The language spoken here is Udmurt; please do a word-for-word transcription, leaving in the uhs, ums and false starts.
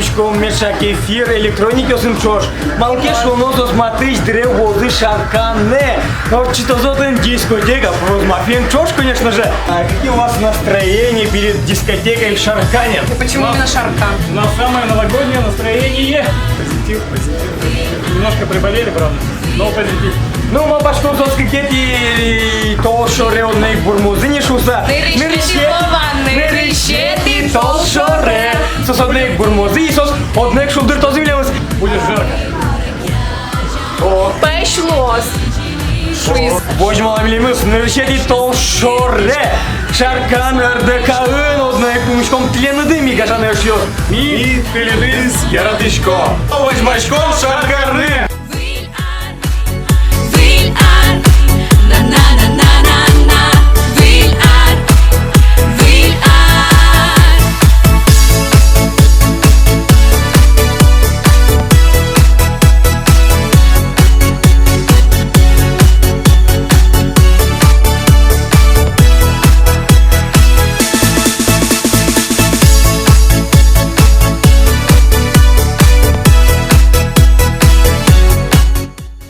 Шуиськом, меӵак эфир электроникъёсын ӵош. Малы ке шуоно, соос матысь дыре вуозы Шарканэ. Ортчытозы отын дискотека, Фроз Мафиен ӵош, конечно же. А какие у вас настроения перед дискотекой в Шаркане? Почему именно Шаркан? У нас самое новогоднее настроение. Позитив, позитив. Немножко приболели, правда, но позитив. Ну, малпасько, соос кыкетӥ толшоре одно ик бурмозы ни шуса. Нырысетӥ, Вова, нырысетӥ толшоре. Соос одно ик бурмозы, и соос одно ик шулдыртозы милемыз. Будет жарко. О. Пӧсь луоз. Шуиз. Возьмалом милемыз нырысетӥ толшоре. Шаркан РДК-ын одно ик пумиськом тӥледыз, ми гажано эшъёс. Ми тӥледыз яратӥськом. Возьмаськом Шарканэ.